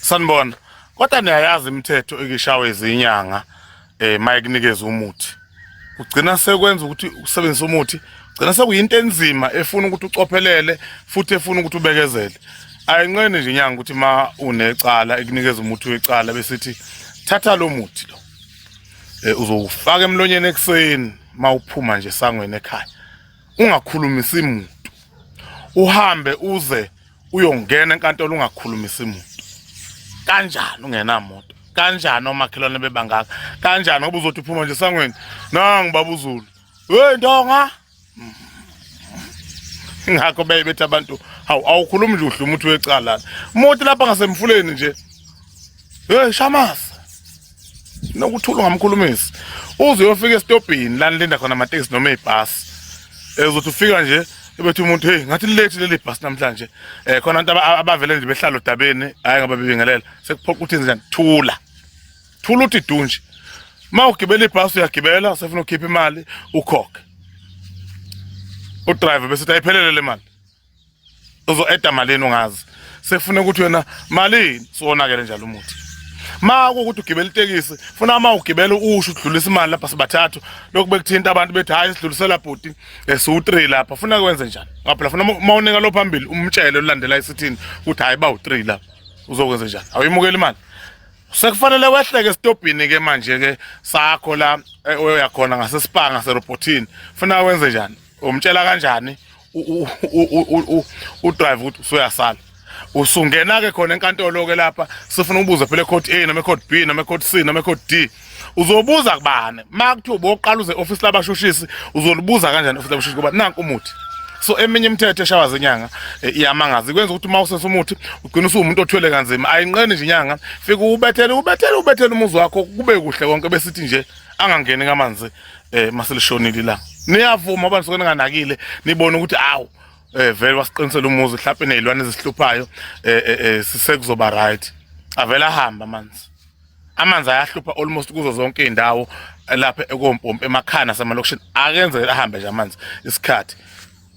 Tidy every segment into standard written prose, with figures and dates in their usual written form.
Sanibona. Kodwa niyayazi imithetho ekishawe izinyanga mayikunikeza umuthi. Ugcina sekwenza ukuthi usebenzise umuthi, ugcina sekuyinto enzima efuna ukuthi ucophelele futhi efuna ukuthi ubekezele. Ayinqeni nje inyanga ukuthi ma unecala ikunikeza umuthi wecala besithi thatha lo muthi lo. Uzowufaka emlonyeni ekuseni mawuphuma nje esangweni ekhaya. Ungakhulumisi muntu. Uhambe uze uyongena enkantolo ungakhulumisi muntu. Kanjani ungenamoto? Kanjani omakhelwane bebangaka? Kanjani ngoba uzothi uphuma nje esangweni nangu baba uZulu. Hey ndonga. Ngakho beye bethi abantu hawu awukhulumi nje udla umuthi wecala. Umuthi lapha ngasemfuleni nje. Hey shamasa. Nokuthula ungamkhulumisi. Uze uyofika esitobhini la nilinda khona amatekisi noma ibhasi. Ezothi ufika nje ebethi umuntu hey ngathi lilethi leli bhasi namhlanje. Khona abantu abavele nje behlala odabeni hayi ngoba bebingelela. Sekuphoqa ukuthi njani thula. Thula uthi du nje. Ma ugibela ibhasi uyagibela sefuna ukukhipha imali ukhokhe. Udriver bese uthi ayiphelele le mali. Uzo-eda malini ungazi. Sefuna ukuthi wena malini siwonakele njalo umuthi. Ma kuwukuthi ugibela itekisi funa uma ugibela usho udlulisa imali lapha sibathathu lokhu bekuthinta abantu bethi hayi sidlulisela bhuti siwu-3 lapha funa kwenze njani ngoba phela funa uma unika lo phambili umtshele olandela isithini ukuthi hayi bawu-3 lapha uzokwenze njani awuyimukeli imali sekufanele wehleke esitobhini ke manje ke sakho la oya khona ngasespa ngaserobhothini funa wenze njani umtshela kanjani udrive ukuthi usuyasala usungena ke khona enkantolo ke lapha sifuna ubuza phela ecourt A noma ecourt B noma ecourt C noma ecourt D uzobuza kubani makuthiwa uboqala uze office labashushisi uzolibuza kanjani office labashushisi ngoba nanku umuthi so eminye imithetho eshawa zenyanga iyamangaza ikwenza ukuthi uma usesa umuthi ugcina usuwumuntu othwele kanzima ayinqeni nje inyanga fika ubethele ubethele ubethele umuzi wakho kube kuhle konke besithi nje angangeni ngamanzi maselishonile ilanga niyavuma abantu suke ninganakile nibone ukuthi awu vele wasiqinisela umuzi mhlawumbe nezilwane ezihluphayo sisekuzoba right avela ahamba amanzi amanzi ayahlupha almost kuzo zonke izindawo lapha ekompompi emakhaya nasemalokishini akenze ahambe nje amanzi isikhathi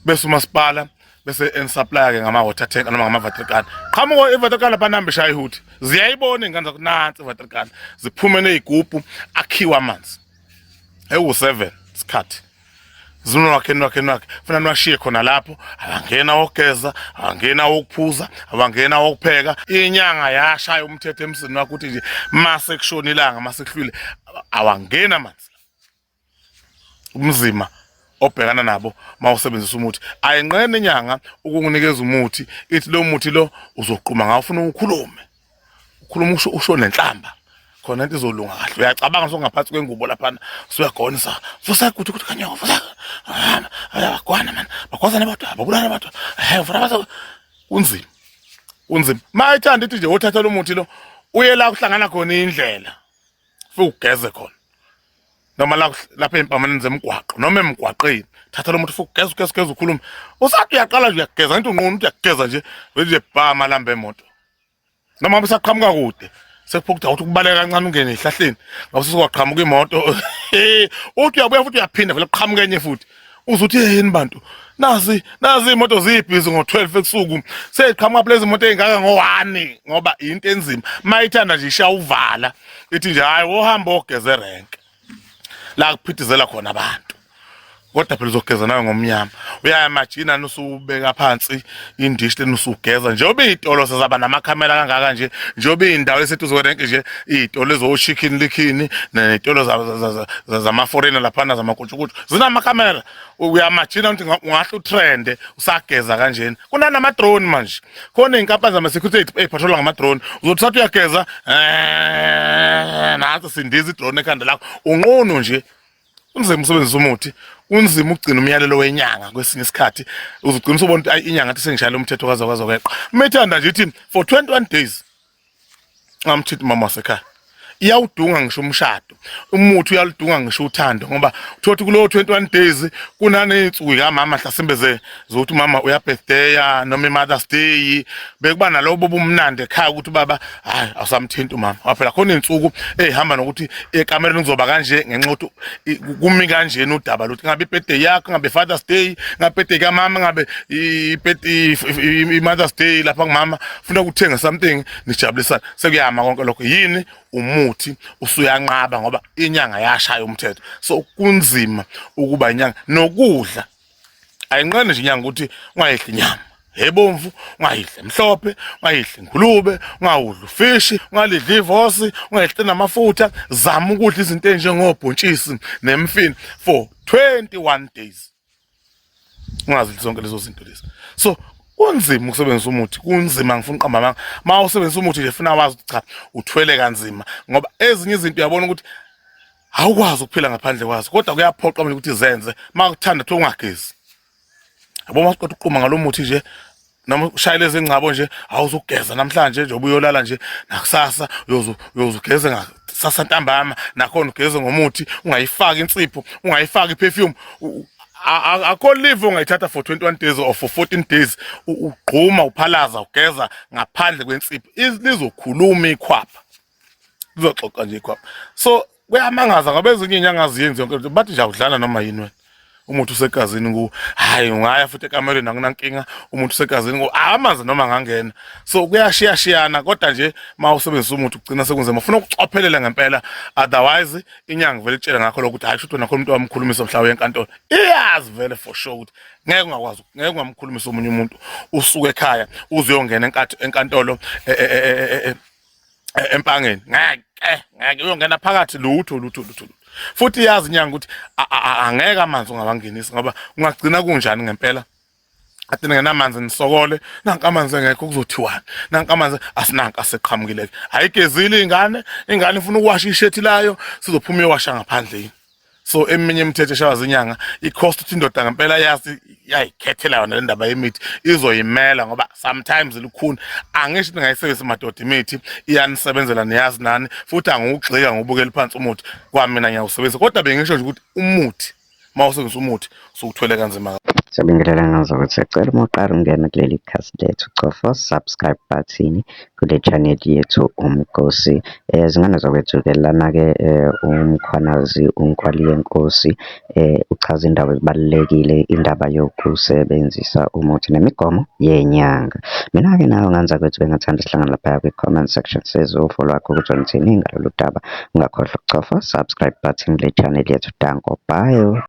bese umasipala bese enisupply ke ngama water tank noma ngama water can qhamuka i water can lapha nambe shaya ihuthi ziyayibona ingane zakho nansi i water can ziphume nezigubhu akhiwa amanzi ewu 7 isikhathi zinwakhe nwakhe nwakhe funa niwashiye khona lapho abangena wokugeza abangena wokuphuza abangena wokupheka inyanga yashaya umthetho emzini wakho ukuthi nje mase kushona ilanga mase kuhlwile awangena amanzi umzima obhekana nabo mawusebenzisa umuthi ayinqene inyanga ukukunikeza umuthi ithi lo muthi lo uzoqhuma ngawo ufuna ukhulume ukhuluma usho usho nenhlamba khona into izolunga kahle uyacabanga sokungaphansi kwengubo laphana usuyagonisa vusa kuthi kuthi kanyoko vusa ayagwana man bagwazana bodwa babulana bodwa hey vura basa kunzima kunzima mayithanda ithi nje wothatha lo muthi lo uye la kuhlangana khona indlela fike ugeze khona noma la lapha ezimpambaneni zemigwaqo noma emgwaqeni thatha lo muntu futhi ugeza ugeza ugeza ukhulume usathi uyaqala nje uyageza into unqunu uthi uyageza nje nje bhama lamba emoto noma usaqhamuka kude sekuphuka ukuthi ukubaleka kancane ungene ehlahleni ngabe sekwaqhamuka imoto uthi uyabuya futhi uyaphinda vele kuqhamuka enye futhi uzuthi yini bantu nazi nazi imoto ziyibhizi ngo-12 ebusuku seyiqhamuka phela izimoto ey'ngaka ngo-1 ngoba into enzima mayithanda nje isha uvala ithi nje hhayi wohamba ogeza erenke la kuphithizela khona abantu kodwa phela uzogeza nawe ngomnyama uyayamajina usubeka phansi indishi leni usugeza njengoba iy'tolo sezaba namakhamera kangaka nje njengoba iy'ndawo eseduze kwerenke nje iy'tolo ezo-chicken likhini ney'tolo zama-foreigner laphana zamakutshukutshu zinamakhamera uyamajina ukuthi ungahle utrende usageza kanjena kunanama-drone manje khona iy'nkampani zama-security ey'phathelwa ngama-drone uzothi sathi uyageza nansi sindiza i-drone ekhanda lakho unqunu nje Kunzima usebenzisa umuthi, kunzima ukugcina umyalelo wenyanga kwesinye isikhathi. Uzogcina usubona ukuthi ayi inyanga ngathi sengishayela umthetho kwaze kwaze kweqa. Uma ithanda nje ithi for 21 days ngamthinti umama wasekhaya. Iyawudunga ngisho umshado umuthi, uyaludunga ngisho uthando, ngoba uthothi kulowo 21 days kunaney'nsuku kamama mhlasimbe ze zokuthi umama uyabirthday noma i-Mother's Day, bekuba nalobo bumnandi ekhaya ukuthi ubaba hayi awusamthinti umama. Phela khona iy'nsuku ey'hamba nokuthi ekamereni kuzoba kanje ngenxa yokuthi kumi kanjena udaba lokuthi ngabe i-birthday yakho, ngabe Father's Day, ngabe birthday kamama, ngabe i-Mother's Day lapha kumama, funa ukuthenga something nijabulisane. Sekuyama konke lokho. Yini? Umuthi usuyanqaba ngoba inyanga yashaya umthetho. So kunzima ukuba inyanga. Nokudla ayinqeni nje inyanga ukuthi ungayidli inyama ebomvu, ungayidli emhlophe, ungayidli ingulube, ungawudli ufishi, ungalidli ivosi, ungayidli namafutha. Zama ukudla izinto ezinjengobhontshisi nemfino for 21 days, ungazidli zonke lezo zinto lezi. So kunzima ukusebenzisa umuthi, kunzima, ngifuna uqamba amanga. Uma usebenzisa umuthi nje funa wazi ukuthi cha, uthwele kanzima, ngoba ezinye izinto uyabona ukuthi awukwazi ukuphila ngaphandle kwazo, kodwa kuyaphoqa manje ukuthi zenze. Uma kuthanda kuthiwa ungagezi, yabo, uma uqeda ukuqhuma ngalo muthi nje noma ushayele ezingcabo nje, awuzugeza namhlanje nje, ubuyolala nje, nakusasa uyozugeze ngakusasa ntambama, nakhona ugeze ngomuthi, ungayifaki insipho, ungayifaki iperfume. Akho leave ongayithatha for 21 days or for 14 days ugquma, uphalaza, ugeza ngaphandle kwensipho. Lizokhuluma ikhwapha, lizoxoxa nje ikhwapha. So kuyamangaza ngoba ezinye inyanga aziyenzi yonke into, bathi nje awudlala noma yini wena, umuthi usegazini ku hayi, ungaya futhi ekamereni, akunankinga, umuntu usegazini ku amanzi noma angangena. So kuyashiyashiyana, kodwa nje uma usebenzisa umuthi ugcina sekunzima, ufuna ukucophelela ngempela. Otherwise inyanga vele itshele ngakho lokho ukuthi hayi, shuthi wena khona umuntu wamkhulumisa mhla uye enkantolo, iyazi vele for sure ukuthi ngeke ungakwazi, ngeke ungamkhulumisa omunye umuntu usuke ekhaya uze uyongena enkantolo empangeni, ngeke, ngeke uyongena phakathi, lutho lutho lutho. Futhi iyazi inyanga ukuthi angeke amanzi ungawangenisi, ngoba ungagcina kunjani ngempela ade ningenamanzi, nisokole, nanka amanzi engekho, kuzothiwani? Nanka amanzi asinanka aseqhamukile-ke, ayigezile ingane, ingane ifuna ukuwasha ishethi layo, sizophuma iyowasha ngaphandle yini? So eminye imithetho eshawa zinyanga i-cost ukuthi indoda ngempela yazi yayikhethela yona le ndaba yemithi, izoyimela, ngoba sometimes lukhuni. Angisho ukuthi ngayisebenzisa madoda, imithi iyanisebenzela, niyazi nani, futhi angiwugxika ngobukela phansi umuthi, kwamina ngiyawusebenzisa, kodwa bengisho nje ukuthi umuthi, uma usebenzisa umuthi usukuthwele kanzima. Siyabingelela ngazokuthi siyacela uma uqala ungena kuleli khasi lethu, cofa subscribe button kule channel yethu Umgosi. Zingane zakwethu-ke lana-ke uMkhwanazi uNkwaliyenkosi uchaza indaba ebalulekile, indaba yokusebenzisa umuthi nemigomo yenyanga. Mina-ke nawe ngane zakwethu bengathanda sihlangane laphaya kwi-comment section, sizwe uvo lwakho ukuthi wena uthini ngalolu daba. Ungakhohlwa ukucofa subscribe button kule channel yethu. Danko, bye.